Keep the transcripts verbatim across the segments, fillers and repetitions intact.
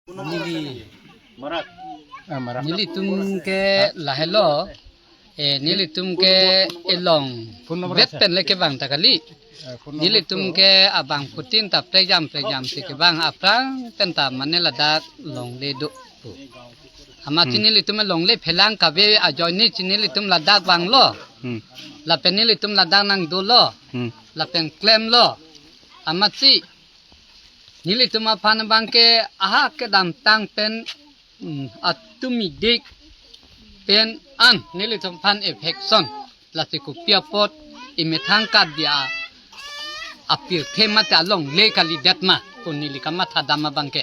Neli, ah, marak. Nelitum ke lahelo, eh, nelitum ke elong vet pen le kevang ta kali. Nelitum ke abangphutin ta prejam prejam si kevang, aphrang pen ta mane ladak longle do. Amatsi nelitum longle phelang kave ajoine si nelitum ladak vanglo. Hmm. Lapen nelitum ladak nangdolo. Hmm. Lapen klemlo. Amatsi nelitum aphan abangke aha kedamtang pen, mm, atum idik pen an nelitum aphan affection, lasi kopi apot emethang Karbi a apirthe mate alongle kalidet ma pu neli kamathadam abangke.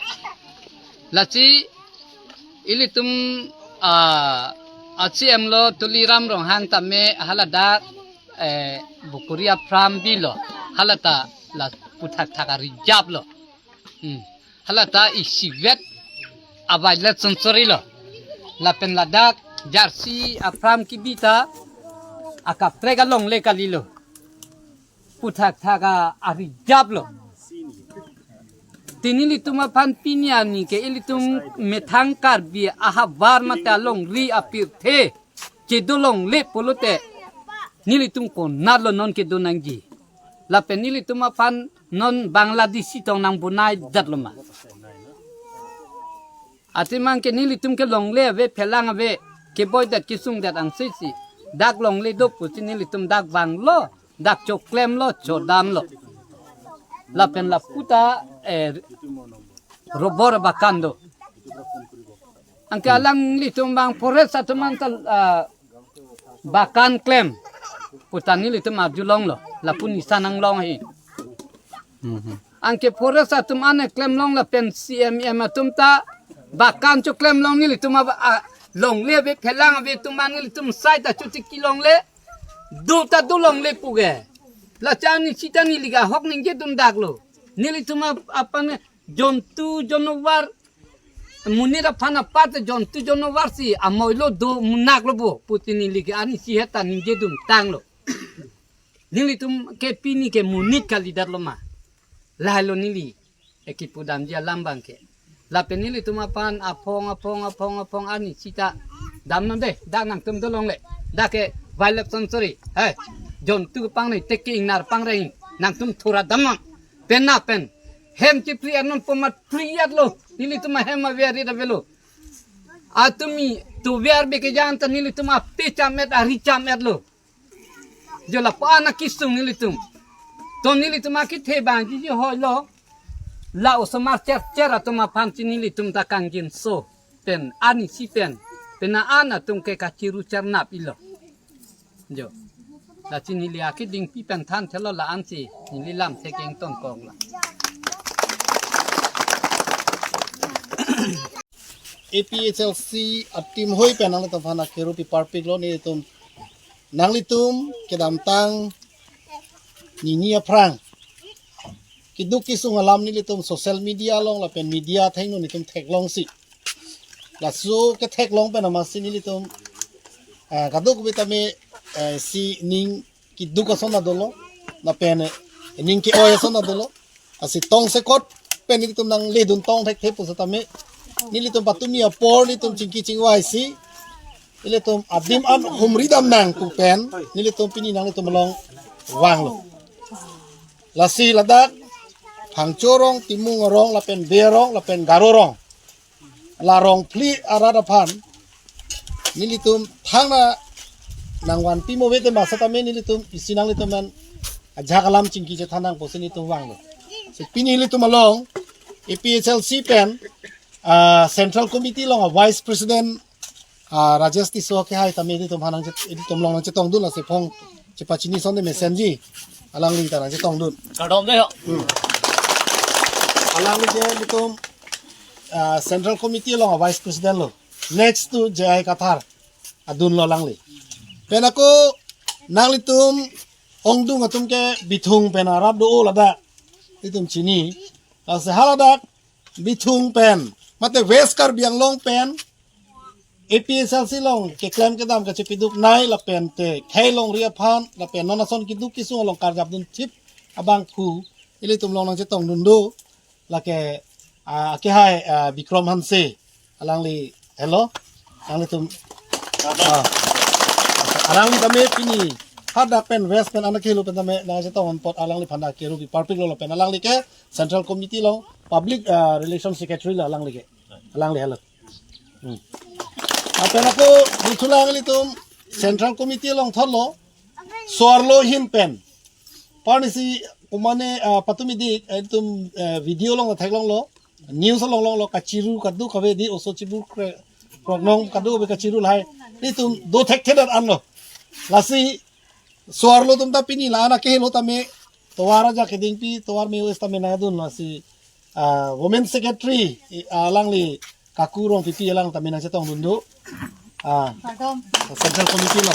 Lasi ilitum, ah, a-C M lo Tuliram Ronghang tame haladak, eh, Bukuri aphrang bilo, halata la puthak thak a-reserve lo. Hmm. Halata isivet a-wildlife sanctuary lo. Lapen ladak jersey aphrang kebi ta akaprek alongle kalilo. Puthak thak a-reserve lo. Te nelitum aphan pini arni ke ilitum methang Karbi ahavar mate alongri apirthe kedo longle pulote nelitum konatlo non kedo nangji. Lapen nelitum aphan non Bangladeshi tong nangbonai jatlo ma? Athema ke nelitum ke longle ave, phelang ave, keboidet kesungdet angse si dak longle do pusi nelitum dak vanglo, dak choklemlo, chodamlo. Lapen lapu ta, eh, rubber bagan do. Anke alanglitum abang forest atum an ta, ah, bagan klem pu ta nelitum arjulonglo, lapu nisa nanglong he. Mhm. Anke forest atum an klem long lapen C M M atum ta bagan choklem long, nelitum ava, a, longle ave, phelang ave atum an nelitum sai ta chotiki longle, do ta do longle pu ke. Lasi arni sita neli ke ahok ningje dun daklo. Nelitum ap-, aphan jontu jonowar, monit aphan apar te jontu jonowar si amoilo do munak lo bo pusi neli ke arni si heta ningje dun tanglo. Nelitum ke pini ke monit kalidet lo ma? Lahelo neli, eh, kipudamji alam abangke. Lapen nelitum aphan aphong aphong aphong aphong arni sita damnon de, dak nangtum do longle. Dak ke wildlife sanctuary, eh, jontu pangnai teke ingnar pangreng, nangtum thura damnon. Pen na pen hem chipri arnon pomat priat lo, nelitum ahem aver rit avelo. Atumi tuver beke jan ta nelitum ape chamet ari chamet lo. Jo lapu an akesung nelitum. To nelitum akethe abang jiji hoilo. La osomar cher cher atum aphan si nelitum ta kangjinso pen arni si pen, pen na an atum ke kachiru chernap ilo. Jo. Lasi neli akedingpi pen than thelo la-an si neli lam thekeng tongkong la. A P H L C a-team hoi pen nanglitum aphan akero pi parpik lo, nelitum nanglitum kedamtang nini aphrang keduk kesung alam nelitum social media along lapen media athengno nelitum theklongsi. Laso ketheklong pen amatsi nelitum, ah, kadokave tame, eh, si ning keduk ason ta dolo, lapen, eh, ning ke-oi ason ta dolo. Lasi tongsekot pen nelitum nangledun tong thekthe pusitame, nelitum patumi apor nelitum chingki chingvaisi, nelitum adim an humri dam nang pu pen nelitum pini nanglitum along vanglo. Lasi ladak Phangcho rong, Timung rong, lapen Bey rong, lapen Garo rong, la rong phli arat aphan nelitum thangna nangvanpi mo vete ma setame nelitum isi nanglitum an ajak alam chingki chethan nang pusi nelitum vanglo. Si pini nelitum along A P H L C pen, ah, Central Committee along a Vice President, ah, Rajesh Tisso ke hai tame nelitum aphan nangchet-, nelitum along nangchetongdun, lasi phong chepachini sonde mesenji. Alangli ta nangchetongdun. Kardom de ho. Hmm. Alangli ke nelitum, ah, Central Committee along a Vice President lo. Next to J I Kathar adun lo alangli. Pen ako nanglitum ongdung atum ke Bithung pen arap do-o ladak. Itum chini. Lasi haladak Bithung pen, mate West Karbi Anglong pen, A P H L C along keklem kedam kachepiduk nei lapen te khei longri aphan lapen non ason keduk kesung along karjap dunthip abangphu ilitum along nangchetongdun do, lake Ah, akehai, ah, Bikram Hanse, alangli, hello, alanglitum, ah, alangli tame pini hadak pen west pen anak helo pen tame nangchetong apot alangliphan dak keru pi parpik lo pen alangli ke Central Committee along Public, ah, Relation Secretary lo alangli ke, alangli hello. Hmm. Lapen ako duthulang ilitum Central Committee along thotlo, so-arlo ahin pen. Parnisi umane, ah, patumi dik, eh, itum, eh, video along theklonglo, news along longlo, kachiru kadokave di oso chibur kre, kroknong kadokave kachiru lahai. Itum do thekthedet anlo. Lasi so-arlo atum ta pini la anak kehelo tame tovar aja kedingpi, tovar me-o-es tame nangdun lasi, ah, Women Secretary, i, alangli Kaku Rongpipi alang tame nangchetongdun do. Ah, Central Committee lo.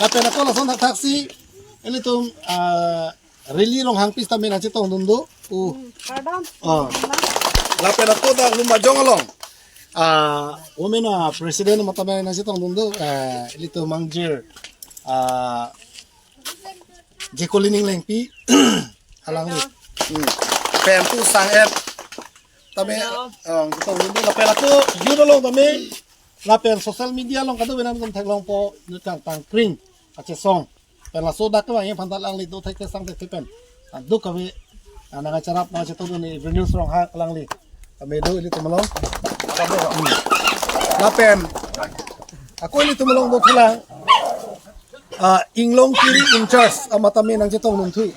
Lapen ako lason thakthaksi, ilitum, ah, Rally Ronghangpi tame nangchetongdun do. Uh. Pardon. Ah. Lapen ako dak Lumbajong along, ah, Women, ah, President amat tame nangchetongdun do. Eh, ilitum mangjir, ah, Jekolining Lengpi, alangli. Hmm. Pen tu sang et. Tame, ah, chetongdun do. Lapen ako youth along tame, lapen social media along kadokave nangtum theklongpo, nutang tangkring, kachesong. Pen laso dak kevang aphan ta alangli do thekthek sang thekthek pen. Ah, kadokave, ah, nangcharap nangchetongdun ni Venus Ronghang alangli. Tame do ilitum along. Hmm. Lapen ako ilitum along dothulang, ah, Inglongkiri in charge amat tame nangchetongdun thu.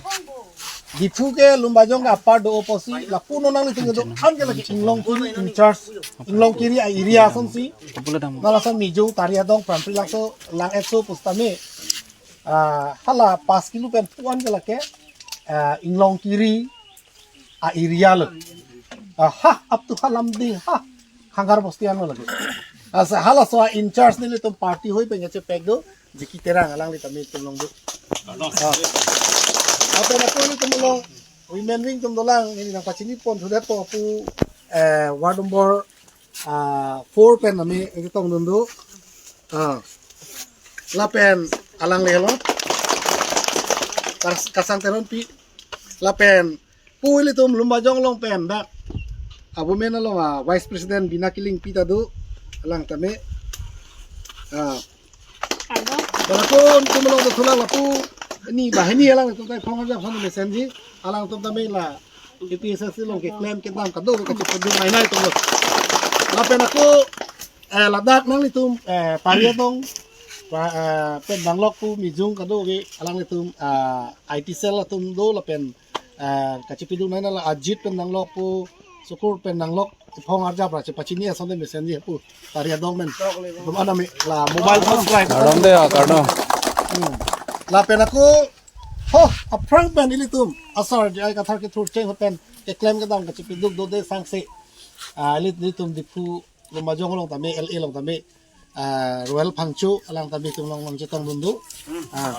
Diphu ke Lumbajong ke apar do apotsi, lapu non nanglitum kedo-an ke lake Inglongkiri in charge, Inglongkiri a-area asonsi. Nalason Mijung, Tari Adong, Prampri Langso, Lang-etso pusitame, ah, hala pas kilo pen pu-an ke lake, ah, Inglongkiri a-area lo. Ah, ha, up to ha Lumding, ha, Hangar Bosti anlo lake. Asa halaso a-in charge nelitum party ahoi pen kachepek do, Jiki Terang alangli tame itum along do. Ah. Lapen ako ilitum along women wing atum dolang, neli nangpachini pon thudet po pu, eh, ward number, ah, four pen tame chetongdun do. Ah. Lapen alangli lo. Kas-, Kasang Teronpi. Lapen pu ilitum Lumbajong along pen dak, ah, women along, ah, Vice President Bina Killingpi ta do, alang tame. Ah. Pardon. Dak ako itum along dothulang lapu, ini banghini alangtum ta iphong arjap ason mesenji, alangtum tame la A P H L C along keklem kedam kadokave kachepedun ainai atumlo. Lapen ako, eh, ladak nanglitum, eh, Tari Adong, pa-, eh, pen nanglok pu Mijung kadokave alanglitum, ah, I T cell atum do lapen, eh, kachepedun ainai la Ajit pen nanglok pu, Sukur pen nanglok, iphong arjap ra chepachini ason mesenji pu, Tari Adong men. Itum aname la mobile phone strike. Kardom de, ah, kardom. Hmm. Lapen ako, ho, aphrang pen ilitum asar J I Kathar kethur cheng ho pen keklem kedam kachepeduk do de sangse. Ah, ili, ilitum Diphu Lumbajong along tame, L A along tame, ah, Royal Phangcho alang tame itum along nangchetongdun do. Ah.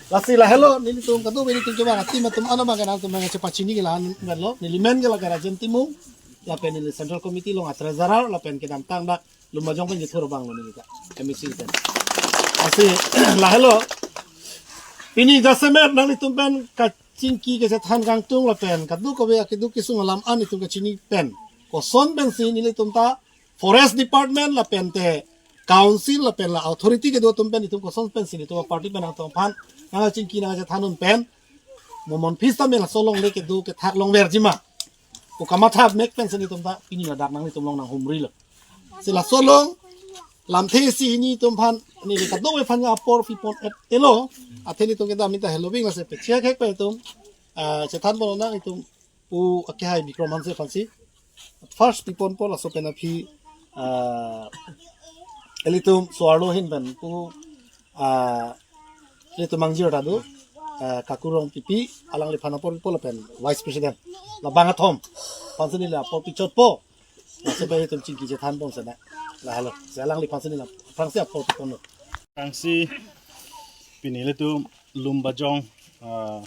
Lasi lahelo nelitum kadokave nelitum kevang a-team atum anam abang nangtum nangchepachini ke la-an lo. Neli men ke lake Rajen Timung, lapen neli Central Committee along a-treasurer, lapen kedamtang dak Lumbajong pen jithur abang lo neli ta, M A C pen. Lasi lahelo pini jasemet nanglitum pen kachingki kachethan kangtung lapen kadokave akeduk kesung alam an itum kachini pen, koson pensi nelitum ta Forest Department lapen te Council lapen la authority kedo atum pen itum koson pensi nelitum party pen nangtum aphan nangchingki nangchethan un pen, mo mon phis tame laso longle kedo kethak longverji ma pu kamatha mek pensi nelitum ta pini ladak nanglitum along nanghumri lo. Si laso along lamthe isi nelitum aphan, neli kadokave aphan apor pipon et elo, athe nelitum kedam neli ta helo bing lasi pechek hek pen itum, ah, chethan pon nang itum pu akehai Bikram Hanse aphansi. First pipon po laso pen aphi, ah, ilitum so-arlo ahin pen pu, ah, ilitum mangjir ta do, ah, Kaku Rongpipi alangliphan apor pipo lapen Vice President. Labang athom aphansi neli apor pichotpo. Laso pen itum chingki chethan pon sena. Lahelo. Si alangliphansi neli aphrangsi apor piponlo. Aphrangsi pini ilitum Lumbajong, ah,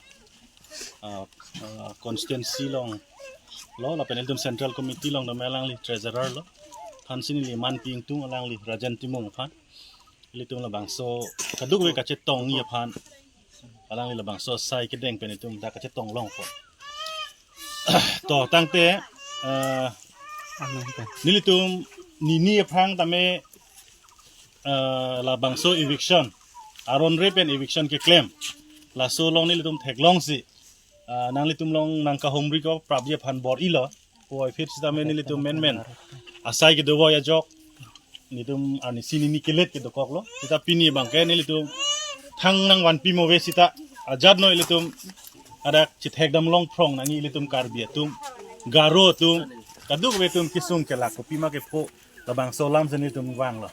ah, ah, constituency along lo, lapen ilitum Central Committee along tame alangli treasurer lo. Aphansi neli man pi ingtung alangli Rajen Timung aphan. Ilitum labangso kadokave kachetongji aphan alangli labangso asai kedeng pen itum ta kachetong longpo. To tangte, eh, nelitum nini aphrang tame, eh, labangso eviction, aron re pen eviction keklem. Laso along nelitum theklongsi, eh, nanglitum along nangkahumri ko prapji aphan bor-ilo. Puvoiphit sitame nelitum menmen asai kedo voi ajok, nelitum arnisi nini kelet kedokoklo. Sita pini abangke nelitum thang nangvanpi move sita ajat no ilitum adak chethekdam longphrong nangji ilitum Karbi atum, Garo atum, kadokave atum kesung kelak kopima kepho labangso alam si nelitum vanglo.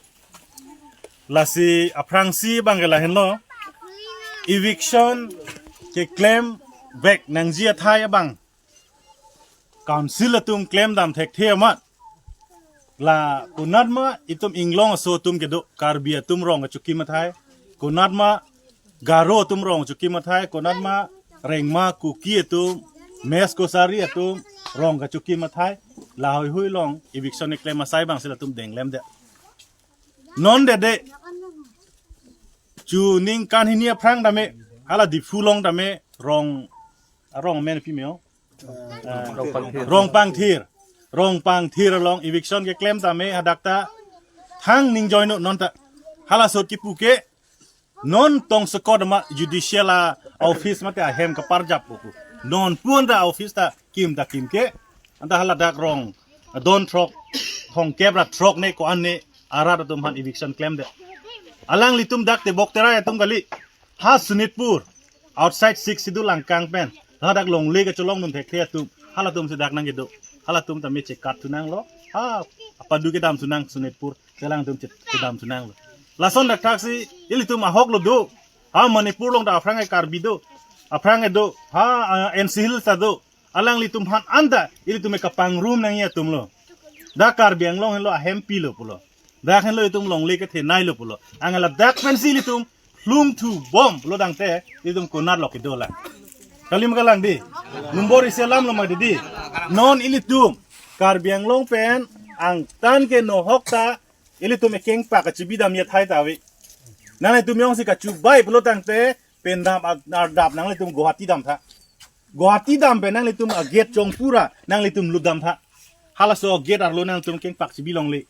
Lasi aphrangsi abangke lahenlo, eviction keklem vek nangji athai abang council atum klemdam thekthe amat, la konatma itum inglong aso atum kedo, Karbi atum rong kachokim athai, konatma Garo atum rong kachokim athai, konatma Rengma Kuki atum, Mech Kachari atum rong kachokim athai, lahaihui along eviction keklem asai abangsi latum denglemdet. Non dede, chu ningkan hini aphrang tame, hala Diphu along tame, rong, arong amen pi me-o? Rongpangthir. Rongpangthir. Rongpangthir along eviction keklem tame hadak ta thang ning join non ta. Hala sot kipu ke non tong sekot ma judicial a office mate ahem kaparjap ko. Non pun ta office ta kim ta kim ke. Anta hala dak rong don throk, thongkep ra throk ne ko-an ne arat atum aphan eviction klemdet. Alanglitum dak Tebok Terai atum kali. Ha Sonitpur, outside Sixth Schedule angkang pen, ladak longle kacholongdun thekthe atum, halatum si dak nangkedo, halatum tame chekat thunanglo, ha, apadu kedam thunang Sonitpur, kelang atum che-, kedam thunanglo. Lason dak thaksi, ilitum ahok lo do, ha, Manipur along ta aphrang e Karbi do, aphrang e do, ha, ah, N C Hills ta do, alanglitum aphan anta, ilitum e kapangrum nangji atum lo. Dak Karbi Anglong henlo ahem pilo pulo. Dak henlo itum longle kethenei lo pulo. Angla dak pensi ilitum lungthu bom pulo tangte ilitum konat lo kedolang. Kali ma kalang di. Nombor isi alam lo ma di di. Non ilitum Karbi Anglong pen angtan ke nohok ta ilitum ekeng pak kachibidamji athai ta ave. Nanglitum jongsi kachubai pulo tangte pen dam ag-, ardap nanglitum Guwahati damtha. Guwahati dam pen nanglitum agate chongpura nanglitum lutdamtha. Halaso agate arlo nanglitum kengpak chibi longle.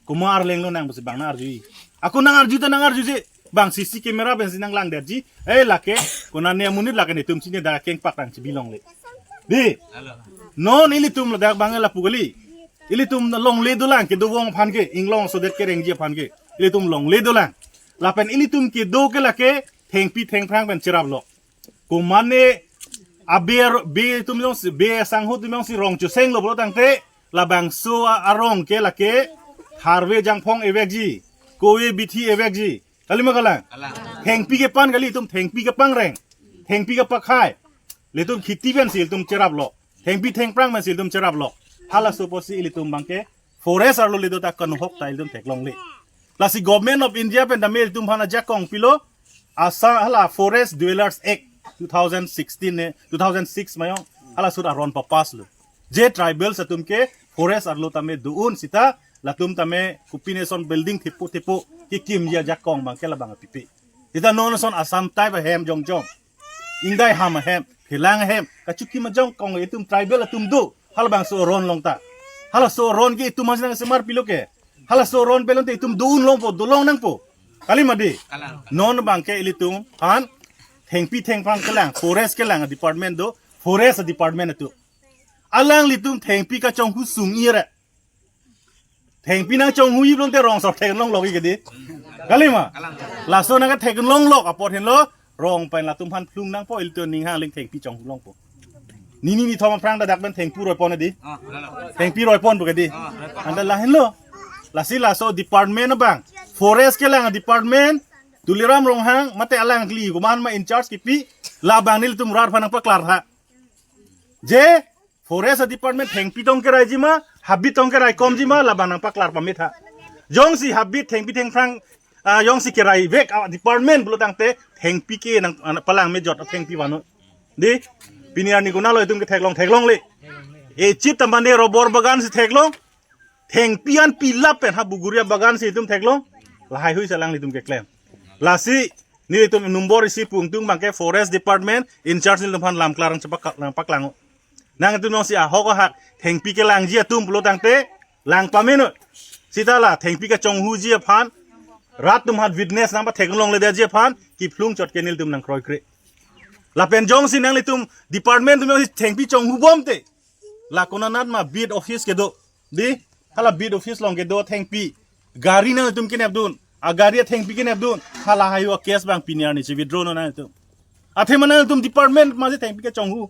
Komat arleng lo nang pusi bang nang arju. Ako nang arju ta nang arjuje. Bang C C camera pensi nanglangdetji. Eh lake, konane amonit lake netum chini dak kengpak tang chibi longle. Di. Non ilitum ladak bang lapu kali. Ilitum longle dolang kedo vong aphan ke, inglong asodet kerengji aphan ke. Ilitum longle dolang. Lapen ilitum kedo ke lake thengpi thengphrang pen cheraplo. Komane aber be atum jongsi, be asangho atum jongsi rong chosenglo pulo tangte labangso a-, arong ke lake tharve jangphong evekji, kove bithi evekji. Kali ma kalang? Kalang. Thengpi kepan kali itum, thengpi kepangreng. Thengpi kepakhai. Ilitum khiti pensi ilitum cheraplo. Thengpi thengphrang pensi ilitum cheraplo. Halaso apotsi ilitum bangke forest arlo le do ta kanohok ta ilitum theklongle. Lasi Government of India pen tame ilitum aphan ajakong pilo, asa hala Forest Dwellers Act two thousand sixteen ne, two thousand six ma jong, hala sut aron papass lo. Je tribals atum ke forest arlo tame do-un sita, latum tame kopine ason building thepo thepo kekimji ajakong bangke labang apipe. Sita non ason Assam type ahem jongjong. Ingdai ham ahem, phelang ahem, kachukim ajakong itum tribal atum do, halabangso aron along ta. Halaso aron ke itum aphan si nangsemar pilo ke. Halaso aron pelong te itum do-un longpo, dolong nangpo. Kali ma di. Kalang. Non bangke ilitum aphan thengpi thengphrang kelang, forest kelang department do, forest department atum. Alanglitum thengpi kachonghu sung ire. Thengpi nangchonghu ip longte rong sor thek longlok ke di. Kali ma? Laso nangkethek longlok apot henlo rong pen latum aphan phlung nangpo, ilitum ning hangling thengpi chonghu longpo. Nini nithom aphrang ta dak pen thengpi roipon di. Thengpi roiponpo ke di. Anta lahenlo. Lasi laso department abang, forest kelang department, Tuliram Ronghang mate alangli komat ma in charge kipi, labang nelitum rat aphan nangpaklartha. Je forest department thengpi tong keraiji ma, habit tong keraikomji ma, labang nangpaklar pametha. Jongsi habit thengpi thengphrang, ah, jongsi keraivek, ah, department pulo tangte thengpi ke nang, ah, palang mejot thengpi vano. Di, pini arni konatlo itum ketheklong theklongle. Echit tamane rubber bagan si theklong. Thengpi an pilap pen ha Buguria bagan si itum theklong. Lahaihui si alanglitum keklem. Lasi, nelitum nombor isi pu ingtung bangke forest department in charge nelitum aphan lamklar nangchepak, nangpaklang. Nangtum nongsi ahok ahak thengpi kelangji atum pulo tangte lang pameno. Sita la thengpi kachonghuji aphan rat atum hat witness nangpathek longledetji aphan kephlung chot ke nelitum nangkroikre. Lapen jongsi nanglitum department atum jongsi thengpi chonghubomte, la konanat ma beat office kedo, dei, hala beat office along kedo thengpi, gari nangtum kenepdun, agari athengpi kenepdun, hala hayu a-case abang pini arni si withdraw non nangtum. Athema nangtum department masi thengpi kachonghu,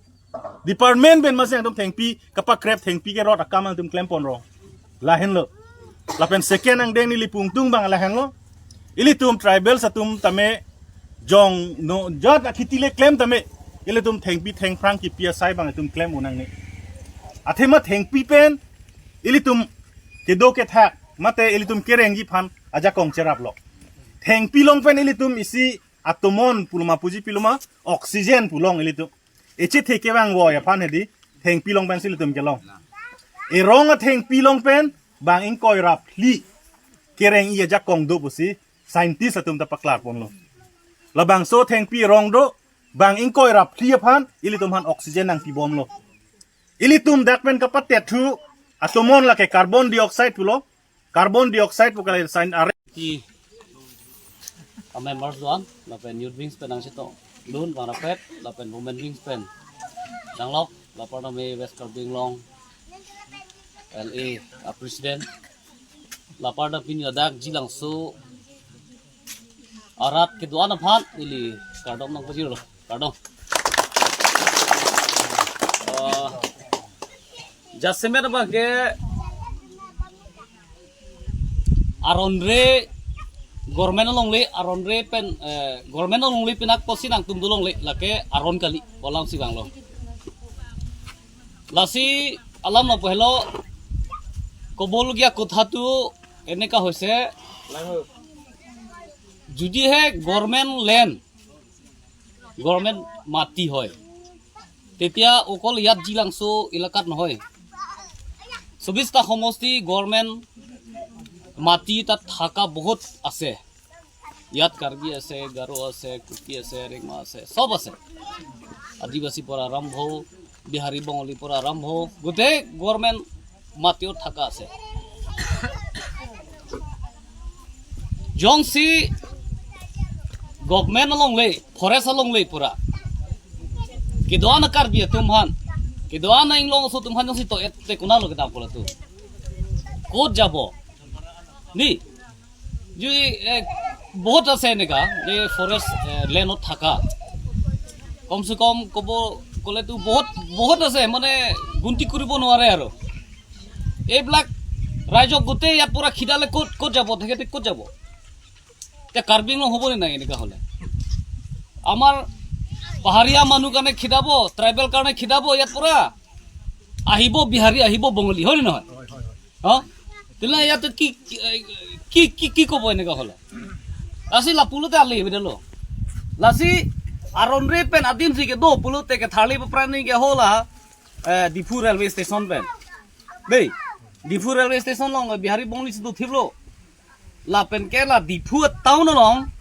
department pen masi nangtum thengpi kapakrep, thengpi kerot akam nangtum klemponrong. Lahenlo. Lapen second angdeng neli pu ingtung abang lahenlo. Ilitum tribals atum tame jong no jat akhiti le klem tame, ilitum thengpi thengphrang kipi asai abang itum klem-o nangne. Athema thengpi pen ilitum kedo kethak mate ilitum kerengji aphan ajakong cheraplo. Thengpi along pen ilitum isi atomon puloma puji piloma, oxygen pu along ilitum. Echethe kevang voi aphan hedi, thengpi along pensi ilitum kelong. Erong athengpi along pen bang ingkoi ra phli kereng-i ajakong do pusi scientist atum ta paklarponlo. Labangso thengpi erong do, bang ingkoi ra phli aphan ilitum aphan oxygen nangpibomlo. Ilitum dak pen kapatethu atomon lake carbon dioxide pulo. Carbon dioxide pu kalai sign are. Ti a-members do-an, lapen youth wings pen nangchetongdun bang rapet, lapen women wings pen nanglok, lapar tame West Karbi Anglong L A a-president, lapar ta pini ladak Jilangso arat kedo-an aphan ili kardom nangpajirlo, kardom. Ah, jasemet abang ke aron re, government alongle, aron re pen, eh, government alongle pinak pusi nangtum dolongle, lake aron kali, pu alam si vanglo. Lasi alam lo pehlo, kobolgia kotha tu eneka hoise, jodi he government land, government mati hoy, তেতিয়া অকল ইয়াত জিলাংছো এলেকাত নহয়, চৌবিশটা সমষ্টি গভৰ্ণমেণ্ট মাটি তাত থকা বহুত আছে। ইয়াত কাৰ্বি আছে, গাৰো আছে, কুকি আছে, ৰেংমা আছে, চব আছে। আদিবাসীৰ পৰা আৰম্ভ, বিহাৰী বঙালীৰ পৰা আৰম্ভ, গোটেই গভৰ্ণমেণ্ট মাটিও থকা আছে। Jongsi government alongle, forest alongle pura, kedo-an a-Karbi atum aphan, kedo-an a-Inglong aso atum aphan jongsi to-et te konatlo kedam pulo tu, ক'ত যাব? Ni, jui, eh, বহুত আছে এনেকা যে ফৰেষ্ট, eh, লেণ্ডত থকা। কমচে কম ক'ব গ'লেতো বহুত, বহুত আছে, মানে গুণতি কৰিব নোৱাৰে আৰু। এইবিলাক ৰাইজক গোটেই ইয়াত পৰা খেদালে ক'ত, ক'ত যাব? তেখেতে ক'ত যাব? এতিয়া কাৰ্বি আংলং হ'ব নে নাই এনেকা হ'লে? আমাৰ পাহাৰীয়া মানুহ কাৰণে খেদাব, ট্ৰাইবেল কাৰণে খেদাব ইয়াত পৰা। আহিব বিহাৰী, আহিব বঙালী, হয় নে নহয়? হ? তেনে ইয়াত কি, কি, কি, কি ক'ব এনেকা হ'লে? Lasi lapulote ali bedelo. Lasi aron re pen adimsi kedo pulote ketharli aphrang ni ke hola, eh, Diphu railway station pen. Dei, Diphu railway station along Bihari Bongli si dothiplo. Lapen ke la Diphu town along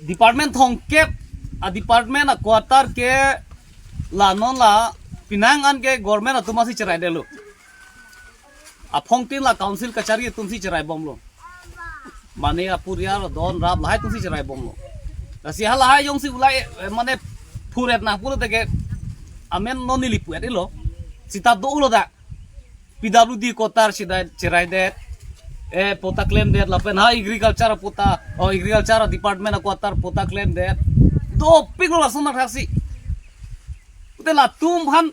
department thomkep a-department a-quarter ke la non la penang an ke government atum asi cheraidetlo. Aphongtin la council kachari atumsi cheraibomlo. Mane apurial don rap lahai atumsi cheraibomlo. Lasi halahai jongsi ulai, eh, mane phuret nang pulote ke amen non neli pu-et-ilo. Sita do-ulo dak. P W D quarter chidai, cheraidet. Eh, patta klemdet lapen ha agriculture patta, o agriculture department a-quarter patta klemdet. Dopiklo lason athak si. Te latum aphan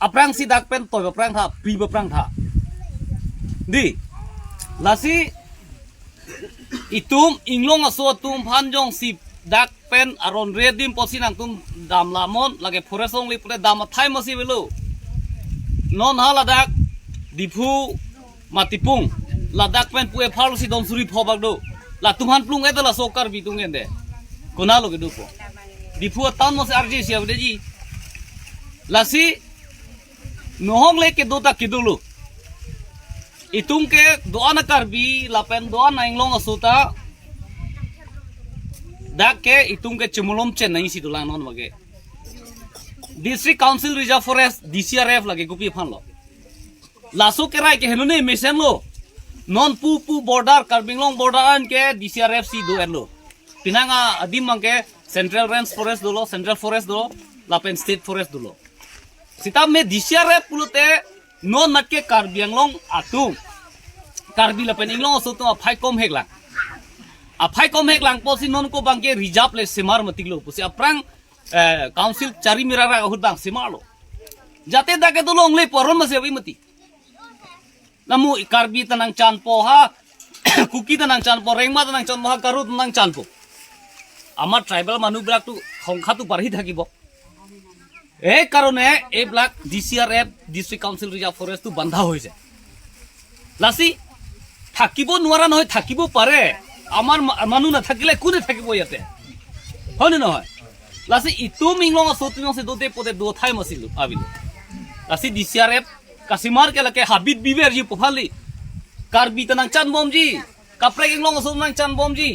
aphrangsi dak pen toi aphrang tha, pi aphrang tha. Dei, lasi itum Inglong aso atum aphan jongsi dak pen aron re adim pusi nangtum dam lamon, lake forest alongle pute dam athai masi avelo. Non ha ladak Diphu Matipung, ladak pen pu apharsi don suri pho bak do. Latum aphan plung-et laso Karbi atum ke-en de. Konatlo kedopo? Diphu town masi arje si avedeji. Lasi nohongle kedo ta kedolo. Itum ke do-an a-Karbi lapen do-an a-Inglong aso ta dak ke itum ke chimulom chen nangsi dolang non mage. District Council Reserve Forest, D C R F lake kopi aphanlo? Laso kerai ke henone mesenlo. Non pu pu border, Karbi Anglong border an ke D C R F si do-etlo. Penang adim abang ke Central Range Forest dolo, Central Forest dolo, lapen State Forest dolo. Sitame D C R F pulote non mat ke Karbi Anglong atum, Karbi lapen Inglong aso atum aphai komhek lang. Aphai komhek lang pusi non ko abang ke reserve le semar matiklo pusi aphrang, eh, council chari mera ra ahut abang semarlo. Jate dak kedo longle pu aron masi ave mati. Lamu Karbi ta nangchanpo ha, Kuki ta nangchanpo, Rengma ta nangchanpo ha, Garo ta nangchanpo. Ama tribal manu bilak tu hongkha tu parhi thakibo. এই কাৰণে এইবিলাক D C R F, district council reserve ফৰেষ্টটো বন্ধা হৈছে। লাচি থাকিব নোৱাৰা নহয়, থাকিব পাৰে। আমাৰ মা- মানুহ নাথাকিলে কোনে থাকিব ইয়াতে? হয়নে নহয়? লাচি ইটো মিংলং আছো তুমি আছে দোতে পদে দো ঠাই মাছিলো আবিলো। Lassi D C R F কাচিমাৰ কে লাগে হাবিত বিবেৰ যি পফালি। কাৰ্বি তা নাংচান বম যি, কাপ্ৰেক ইংলং আছো নাংচান বম যি।